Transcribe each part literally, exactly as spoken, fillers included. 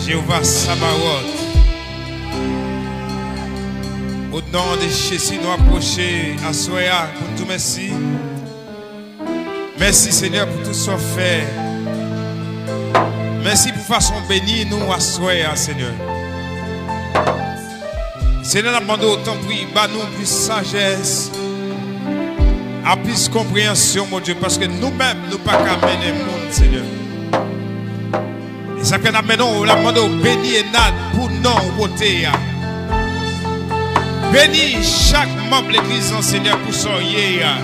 Jewova Sabawòt. O non de Jezi, nou apwoche aswè a pou n di w mèsi. Mèsi, Senyè, pou tout sa w fè. Mèsi pou fason w beni nou aswè a, Senyè. Senyè, n ap mande w, tanpri, ba nou plis sajès, a plis konpreyansyon, Bondye, paske nou menm, nou pa ka mennen moun, Senyè. E sa k fè n ap mennen w, n ap mande w beni Enad pou non w pote a. Beni chak manm legliz lan, Senyè, pou sa w ye a.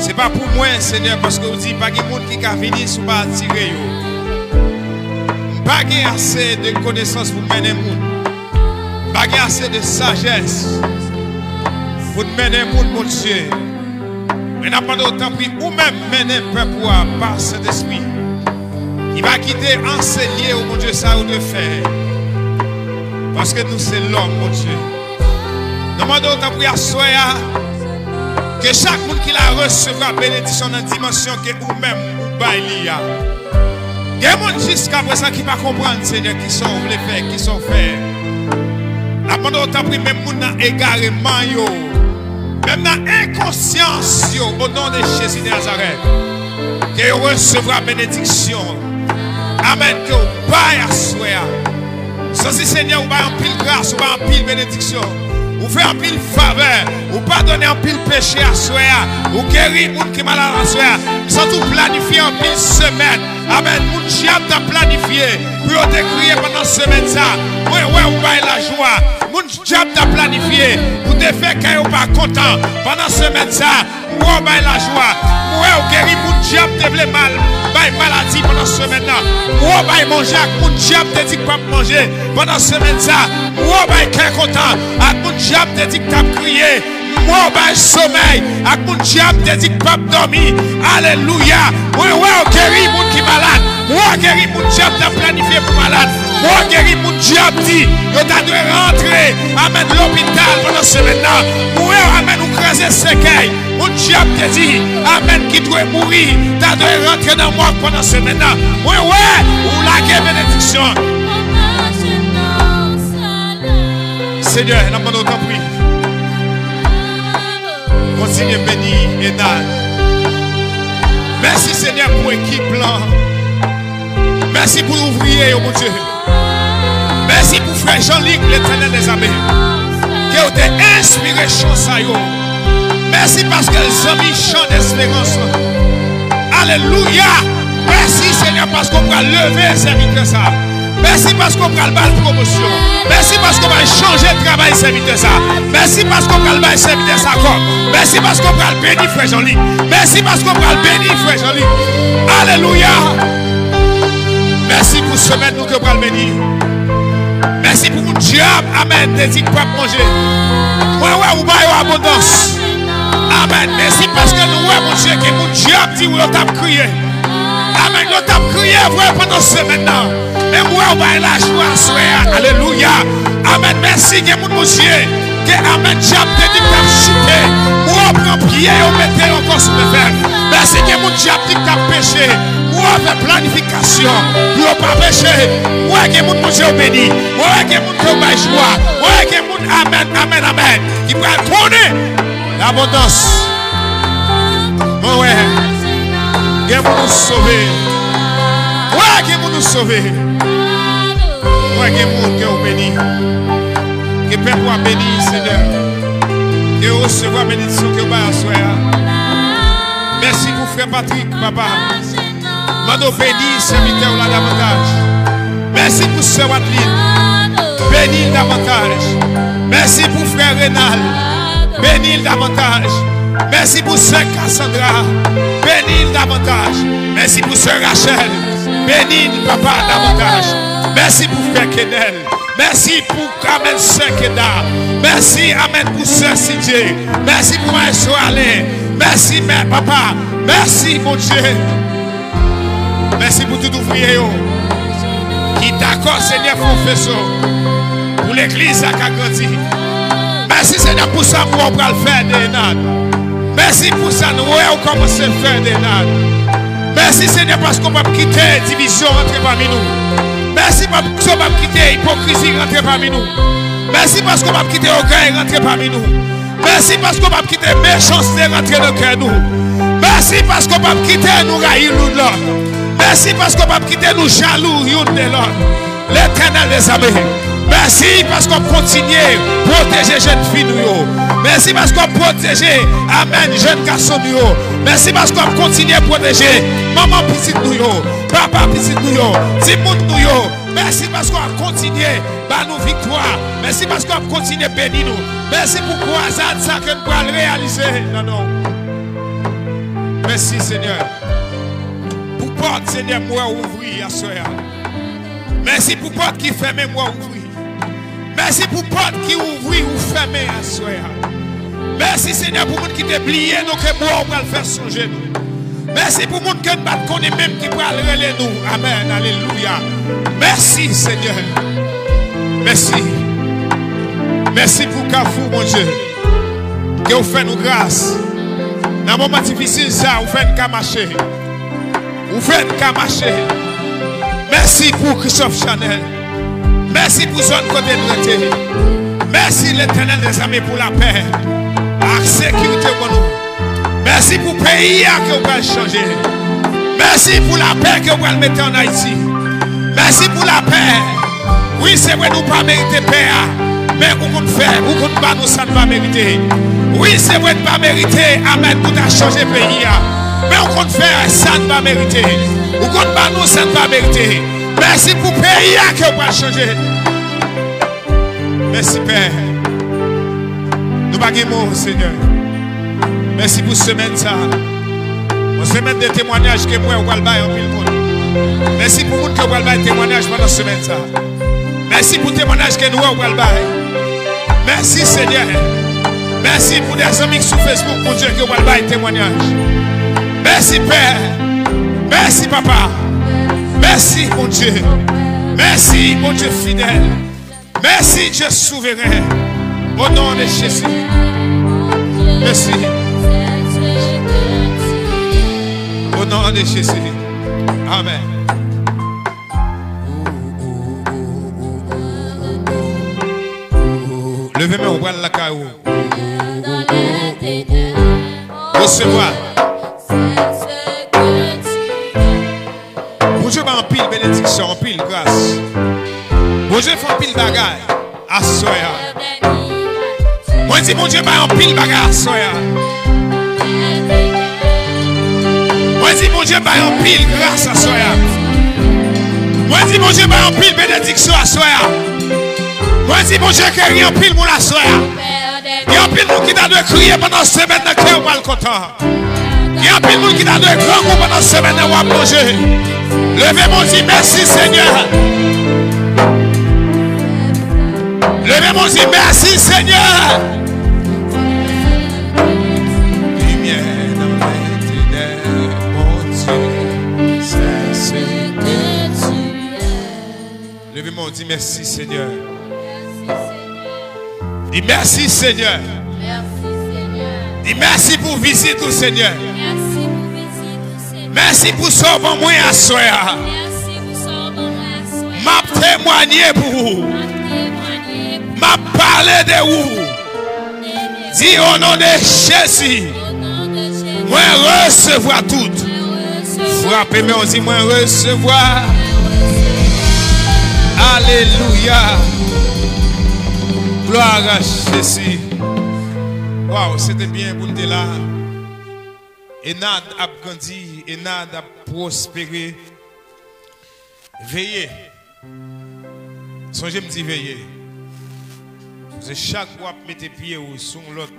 Se pa pou mwen, Senyè, paske w di pa gen moun ki ka vini si w pa atire yo. M pa gen ase de konesans pou mennen moun. M pa gen ase de sajès pou n mennen moun, Bondye. Men n ap mande w, tanpri, ou menm mennen pèp ou a pa Sentespri. Ki va kite ansenye w, Bondye, sa ou dwe fè. Paske nou se lòm, Bondye. Nou mande w, tanpri, aswè a, ke chak moun ki la resevwa benediksyon nan dimansyon ke ou menm ou bay li a. Gen moun jiskaprezan ki pa konprann, Senyè, kisa w vle fè, kisa w fè. N ap mande w, tanpri, menm moun nan egareman yo, menm nan enkonsyans yo, o non de Jezi de Nazarèt, ke yo resevwa benediksyon. Amèn. Ke w bay aswè a. Santi, Senyè, ou bay anpil gras, ou bay anpil benediksyon. Ou fè anpil favè, ou padone anpil peche aswè a. Ou geri moun ki malad aswè a. M santi w planifye anpil semèn. Amèn. Moun dyab t ap planifye pou yo te kriye pandan semèn sa. Mwen wè ou bay lajwa. Moun dyab t ap planifye pou te fè kè yo pa kontan pandan semèn sa. M wè w bay lajwa. M wè w geri moun dyab te vle mal, bay maladi pandan semèn nan. M wè w bay manje ak moun dyab te di k p ap manje pandan semèn sa. M wè w bay kè kontan ak moun dyab te di k t ap kriye. M wè w bay somèy ak moun dyab te di k p ap dòmi. Alelouya. Mwen wè w geri moun ki malad. M wè w geri moun dyab t ap planifye pou malad. M wè w geri moun dyab di yo ta dwe rantre, amèn, lopital pandan semèn nan. M wè w, amèn, ou kraze sèkèy. Moun dyab te di, amèn, ki dwe mouri, ta dwe rantre nan mòg pandan semèn nan. Mwen wè, ou lage benediksyon. Senyè, n ap mande w, tanpri, kontinye beni Enad. Mèsi, Senyè, pou ekip lan. Mèsi pou ouvriye yo, Bondye. Mèsi pou frè Jean-Luc, Letènèl dèzame. Ke w te enspire chan sa yo. Mèsi paske l zanmi chan desperans lan. Alelouya. Mèsi, Senyè, paske w pral leve sèvitè sa. Mèsi paske w pral ba l pwomosyon. Mèsi paske w pral chanje travay sèvitè sa. Mèsi paske w pral bay sèvitè sa kòb. Mèsi paske w pral beni frè Jean-Luc. Mèsi paske w pral beni frè Jean-Luc. Alelouya. Mèsi pou semèn nou ke w pral beni. Mèsi pou moun dyab, amèn, te di k p ap manje. Mwen wè ou ba yo abondans. Amèn. Mèsi paske nou wè, Bondye, ke moun dyab di w yo t ap kriye. Amèn. Yo t ap kriye vre pandan semèn nan. Men m wè w bay lajwa aswè a. Alelouya. Amèn. Mèsi, gen moun, Bondye, ke, amèn, dyab te di k t ap chite. M wè w pran pye yo mete yo ankò sou tè fèm. Mèsi, gen moun dyab di k t ap peche. M wè w fè planifikasyon pou yo pa peche. M wè gen moun, Bondye, w beni. M wè gen moun ke w bay jwa. M wè gen moun, amèn, amèn, amèn, ki pral konnen labondans. Mwen wè gen moun ou sove. Mwen wè gen moun ou sove. Mwen wè gen moun ke w beni. Ke pèp ou a beni, Senyè. Ke yo resevwa benediksyon ke w bay aswè a. Mèsi pou frè Patrick, papa. Mande w beni sèvitè w la davantaj. Mèsi pou sè Wadlin. Beni l davantaj. Mèsi pou frè Renal. Beni l davantaj. Mèsi pou sè Cassandra. Beni l davantaj. Mèsi pou sè Rachel. Beni l, papa, davantaj. Mèsi pou frè Kenel. Mèsi pou, amèn, sè Keda. Mèsi, amèn, pou sè Sidye. Mèsi pou maestro Alain. Mèsi, mè, papa. Mèsi, Bondye. Mèsi pou tout ouvriye yo ki dakò, Senyè, fè yon feso pou legliz la ka grandi. Mèsi, Senyè, pou sa m wè w pral fè de Enad. Mèsi pou sa n wè w kòmanse fè de Enad. Mèsi, Senyè, paske w p ap kite divizyon rantre pami nou. Mèsi paske w p ap kite ipokrizi rantre pami nou. Mèsi paske w p ap kite ògèy rantre pami nou. Mèsi paske w p ap kite mechanste rantre nan kè nou. Mèsi paske w p ap kite nou rayi youn lòt. Mèsi paske w p ap kite nou jalou youn de lòt. Letènèl dèzame, mèsi paske w ap kontinye pwoteje jèn fi nou yo. Mèsi paske w ap pwoteje, amèn, jèn gason nou yo. Mèsi paske w ap kontinye pwoteje manman pitit nou yo, papa pitit nou yo, timoun nou yo. Mèsi paske w ap kontinye ba nou viktwa. Mèsi paske w ap kontinye beni nou. Mèsi pou kwazad sa ke n pral reyalize nan non w. Mèsi, Senyè, pou pòt, Senyè, m wè w ouvri aswè a. Mèsi pou pòt ki fèmen, m wè w ouvri. Mèsi pou pòt ki ouvri, ou fèmen aswè a. Mèsi, Senyè, pou moun ki te bliye nou, ke mò w pral fè sonje nou. Mèsi pou moun ke n pa t konnen menm ki pral rele nou. Amèn, alelouya. Mèsi, Senyè. Mèsi. Mèsi pou Kafou, Bondye, ke w fè nou gras. Nan moman difisil sa, ou fè n ka mache. Ou fè n ka mache. Mèsi pou Christophe Chanel. Mèsi pou zòn kote n rete. Mèsi, Letènèl dèzame, pou lapè ak sekirite w ban nou. Mèsi pou peyi a ke w pral chanje. Mèsi pou lapè ke w pral mete ann Ayiti. Mèsi pou lapè. Wi, se vre, nou pa merite pè a, men ou konn fè, ou konn ba nou sa n pa merite. Wi, se vre, n pa merite, amèn, pou ta chanje peyi a, men ou konn fè sa n pa merite. Ou konn ba nou sa n pa merite. Mèsi pou peyi a ke w pral chanje. Mèsi, Pè. Nou pa gen mo, Senyè. Mèsi pou semèn sa a. Yon semèn de temwanyaj ke m wè ou pral bay anpil moun. Mèsi pou moun ke ou pral bay temwanyaj pandan semèn sa a. Mèsi pou temwanyaj ke n wè ou pral bay. Mèsi, Senyè. Mèsi pou de zanmi ki sou Facebook, Bondye, ke ou pral bay temwanyaj. Mèsi, Pè. Mèsi, Papa. Mèsi, Bondye. Mèsi, Bondye fidèl. Mèsi, Dye souveren. O non de Jezi. Mèsi. O non de Jezi. Amèn. Leve men w, pral lakay ou. Resevwa. Bondye bay anpil benediksyon, anpil gras. Bondye fè anpil bagay aswè a. Mwen di Bondye bay anpil bagay aswè a. Mwen di Bondye bay anpil gras aswè a. Mwen di Bondye bay anpil benediksyon aswè a. Mwen di Bondye geri anpil moun aswè a. Gen anpil moun ki ta dwe kriye pandan semèn nan, kè yo pral kontan. Gen anpil moun ki ta dwe grangou pandan semèn nan, w ap manje. Leve men w, di mèsi, Senyè. Leve men w, di mèsi, Senyè. Limyè nan lentènè, Bondye, se, se ke tu es. Leve men w, di mèsi, Senyè. Di mèsi, Senyè. Di mèsi pou vizit ou, Senyè. Mèsi pou sa w ban mwen aswè a. M ap temwanye pou ou. M ap pale de ou. Di, o non de Jezi, mwen resevwa tout. Frape men w, di, mwen resevwa. Alelouya. Glwa a Jezi. Waw, se te byen pou n te la. Enad ap grandi, Enad ap pwospere. Veye. Sonje m di veye. Paske chak w ap mete pye w sou yon lòt,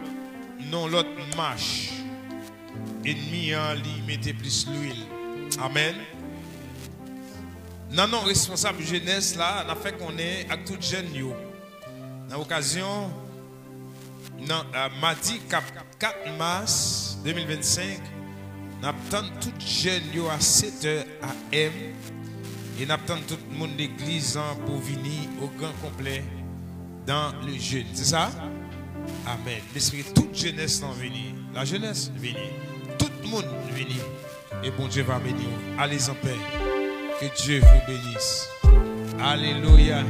nan yon lòt mach, ènmi an, li mete plis lwil. Amèn. Nan non responsab jenès la, n ap fè konnen ak tout jèn yo, nan okazyon, nan, a, madi k ap kat mas de mil vennsenk, n ap tann tout jèn yo a sèt è a èm, e n ap tann tout moun legliz an pou vini o gran konplè dans le jeûne. Se sa? Amèn. M espere tout jenès lan vini. La jeunesse, vini. Tout moun vini. Et Bondye va bénir vous. Allez en paix. Que Dieu vous bénisse. Alléluia.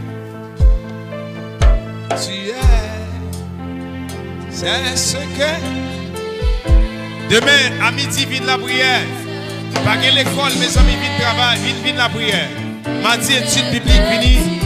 Tu es, c'est ce que. Demen, a midi, vin lapriyè. Pa gen lekòl, mezanmi, vin travay, vin, vin lapriyè. Madi, etid biblik, vini.